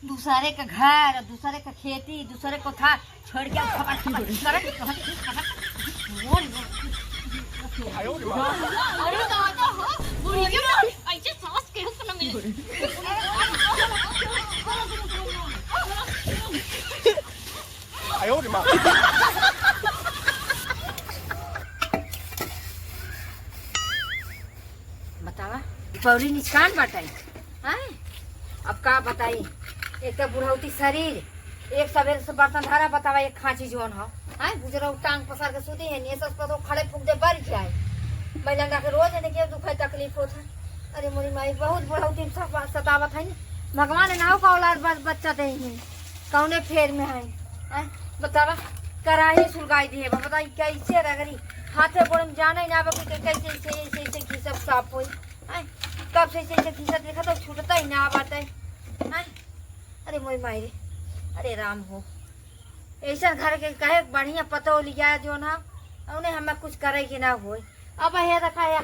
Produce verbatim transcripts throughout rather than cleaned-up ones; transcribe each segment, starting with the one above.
दूसरे का घर, दूसरे का खेती, दूसरे को था, छोड़ के खबर, खबर, खबर, खबर, खबर। अरे दादा हो, बुढ़िया, ऐसे सास केहू को न मिले। बतावा, दीपावली निचकान बाटे, हैं? अब का बताई, एक तो बुढ़ौती शरीर, एक सबेरे से बर्तन धरा, बतावा, एक खांची जौन हो, हैं? गुजरा टांग पसार के सूती है, नहीं सस पतो खड़े फूंक दे, बर जाए। मैं लंगा के रोज है, देखिए, दुख है, तकलीफ होत है। अरे मोरी माई, बहुत बुढ़ौती में सता-, सतावत है नी। भगवान नाव का औलाद बस बच्चा दे ही, कौने फेर में है, हैं? बतावा, कराही सुलगाई दिए बा, बताई कैसे रगड़ी, हाथे गोड़ में जाना ही ना बा कि कैसे ऐसे, ऐसे, ऐसे घिसब साफ होई। आय, कब से ऐसे, ऐसे घिसत देखा तो छूटता ही ना बाटे। आय, अरे मोरी माई रे, अरे राम हो, ऐसा घर के कहे बढ़िया पतो लिया जो ना, उन्हें हमें कुछ करे के ना होए। अब हे रखा है,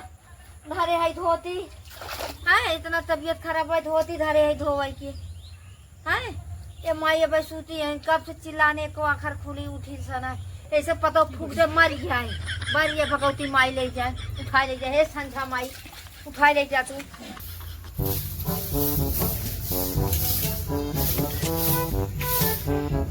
धरे है धोती, हाँ, इतना तबीयत खराब है, धोती धरे है धोवे के। हैं? ये माई अबे सूती हैं, कब से चिल्लाने को आखिर खुली उठी सना। ऐसे पतो फूंक दे, मर गया है। बर ये भगवती माई ले जाए, उठा ले जाए। हे संझा माई, उठा ले जा तू।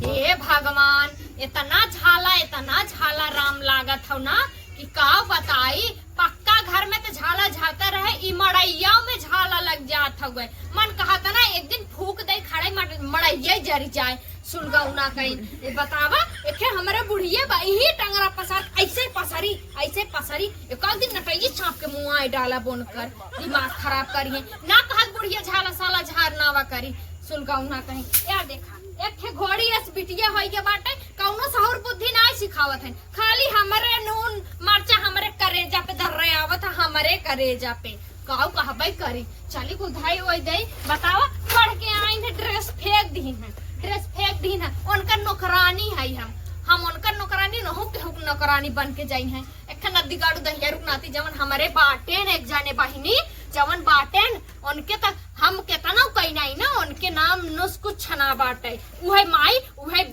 हे भगवान, इतना झाला, इतना झाला राम लागत हौ ना कि का बताई। पक्का घर में तो झाला झाता रहे, ई मड़ैया में झाला लग जात हउए। मन कहत ना एक दिन फूंक दे, खड़े मड़-, मड़ैया जरि जाए। सुलगौना कहीं, ए बतावा, एखे हमरे बुढ़िये बा, इही टंगरा पसार, ऐसे पसरी, ऐसे पसरी, एक दिन नटैये चाप के मुँह आए डाला बोन कर, दिमाग खराब करिए। ना कहत बुढ़िया झाला साला झार नावा करी, सुलगौना कहीं। या देखा, एक ठे घोड़ी अस बिटिया होई के बाटे, कौनो सहूर बुद्धि ना सिखावत है। खाली हमरे नून मरचा हमरे करेजा पे दर्रे आवत है, हमरे करेजा पे। काऊ कहबे करी, चली कुल धाई ओई दे, बतावा, पढ़ के आइन है, ड्रेस फेंक दीन है, ड्रेस फेंक दीन है। उनकर नौकरानी है हम, हम उनकर नौकरानी न हो, केहू के नौकरानी बन के जाई है। एक ठे नद्दी गाड़ू दहिया रुक नाती, जवन हमरे बाटेन, एक जाने बहिनी, जवन बाटेन, उनके तक हम केतना कही नहीं ना, उनके नाम नुस कुछ ना बाटे। उहे माई, उहे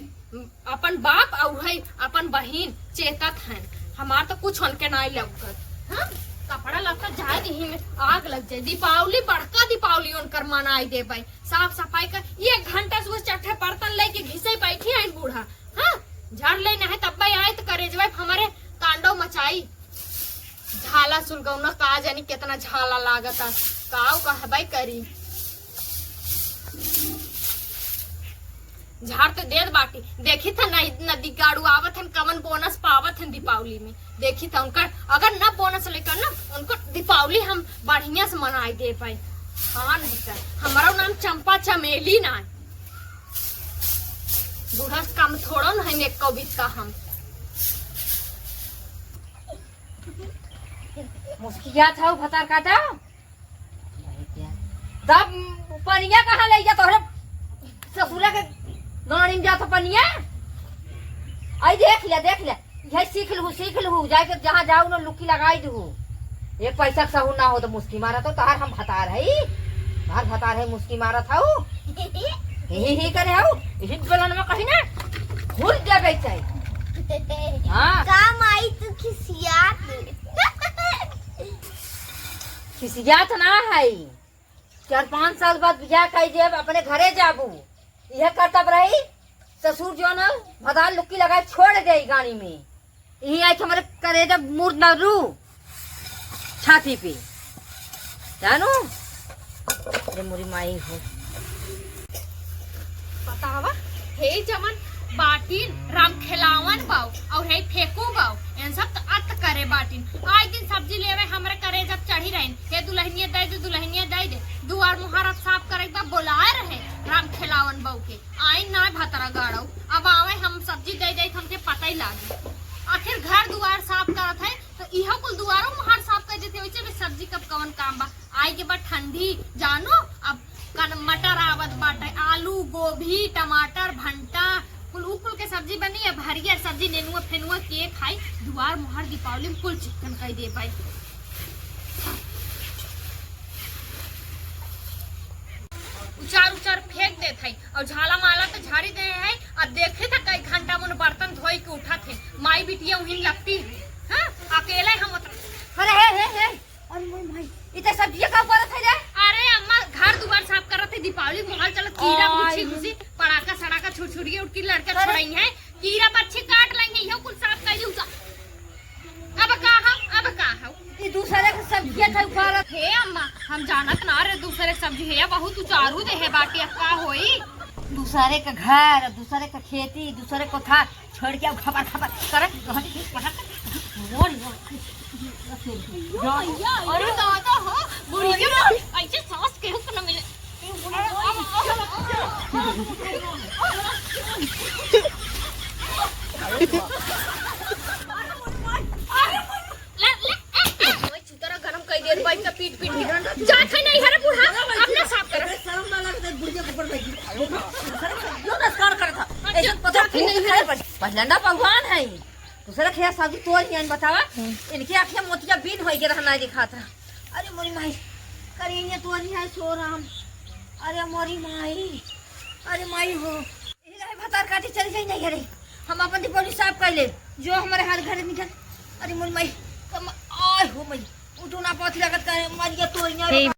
अपन बाप अउ उहे अपन बहिन चेतत हन। हमार तो कुछ उनके नाई लौकत। हाँ? कपड़ा लत्ता जाए दीही में आग लग जाए। दीपावली, बड़का दीपावली उनकर मनाई देबै। साफ सफाई कर, एक घंटा से वो चट्ठे बर्तन लेके घिसे बैठी आइन बूढ़ा। हाँ? झाड़ ले नहीं तब आए तो करेजवा हमारे तांडव मचाई। झाला सुलगौना का जानी केतना झाला लागता, काऊ कहबै करी। झाड़ तो देत बाटी, देखी था ना, इतना दिगाड़ू आवत हन, कवन बोनस पावत हन दीपावली में। देखी था उनका, अगर ना बोनस लेकर ना, उनको दीपावली हम बढ़िया से मनाई दे पाए। हाँ नहीं कर, हमारा नाम चंपा चमेली ना है। बूढ़ा से कम थोड़ो न है, एक कविता हम। मुस्किया था भतार काटा। तब पनिया कहाँ ले जा तोहरे ससुरा के गाड़ी में जात पनिया? आई देख ले, देख ले, यही सीख लहू, सीख लहू, जाके जहाँ जाऊ ना लुकी लगाई दू। एक पैसा के सहूर ना हो तो मुस्की मारत हो, तोहार हम भतार है, तोहार भतार है, मुस्की मारत हऊ। ही ही करे हऊ, ही बलन में कहीं ना घुल देबे चाही। हाँ। का माई तू खिसियात? खिसियात ना है, चार पाँच साल बाद बियाह कई देब, अपने घरे जाबू। यह करतब रही, ससुर जो ना भतार लुक्की लगाए छोड़ दे गाड़ी में। यही आई हमारे करेजा मुर्द न रू छाती पे, जानू? अरे मोरी माई हो। बतावा, हे जवन बाटिन राम खेलावन बाऊ और हे फेंकू बाऊ, इन सब त अत करे बाटिन। आए दिन सब्जी लेवे हमरे करेजा चढ़ी रहिन, हे दुल्हनिया दे दे, दुल्हनिया दे दे। दुआर मुहार अब साफ करे बा बोलाए रहे राम खेलावन बाऊ के। आई ना भतरा गाड़ो, अब आवे हम सब्जी दे दे, हमके पता ही लागे। आखिर घर दुआर साफ करत है तो इहो कुल दुआरो मुहार साफ कर देते, वैसे भी सब्जी कब कवन काम बा। आई के बाद ठंडी, जानो, अब कन मटर आवत बाटे, आलू, गोभी, टमाटर, भंटा, कुल उ कुल के सब्जी बनी। अब हरियर सब्जी नेनुआ फेनुआ के खाई, दुआर मुहार दीपावली में कुल चिक्कन कर दे भाई। उचार उचार फेंक देत है। और झाला माला तो झाड़ी दे है। अब देखे था कई घंटा मन बर्तन धोई के उठा थे, माई बिटिया उहिन लगती है। हाँ, अकेले हम उतर- अरे हे, हे, हे, अरे मोर माई, इते सब ये का करत है रे? अरे अम्मा, घर दुआर साफ करत है, दीपावली माहौल चलत, कीड़ा आय। घुसी घुसी, पड़ाका सड़ाका छुरछुरिया उठ के लड़का अरे। छोड़ाई है, कीड़ा पक्षी काट लेंगे, यो कुल साफ कर दी उसा। अब का हम, अब का हम? ई दूसरे के सब्जिया खाई उखाड़त। हे अम्मा, हम जानत ना रे, दूसरे के सब्जी है या बहुत उचारू दे है बाटी, अब का होई? दूसरे के घर, दूसरे के खेती, दूसरे को था, छोड़ के अब खबर खबर करे, कहत की पढ़त। मोर, मोर। अरे दादा हो, बुढ़िया, ऐसे सास केहू को न मिले। ले, ले, ए, ए, ओए, चुतरा गरम कई देत बाई का पीट पीट के। जात है नहीं हरे बूढ़ा, अपना साफ कर। अरे शर्म ना लगता है, बुढ़िया के ऊपर बैठी। शर्म क्यों नस्कान करत था? अच्छा, ऐसे पता जात है नहीं हरे। पहलंडा भगवान है। दूसरा खेया साधु तोर ही आइन बतावा। इनके आँखें मोतिया बीन होई के रहना दिखात रहा। अरे मोरी माई, करिए तोर ही है सो राम। अरे मोरी माई, अरे माई हो। यही रहे भतार काटी चल जाई नहीं रे। हम अपन दीपावली साफ कर ले, जो हमारे हाथ घर निकल। अरे मोर माई, कम, आय हो माई, उठो ना पाथी लागत करे, मारिया तोरिया रे।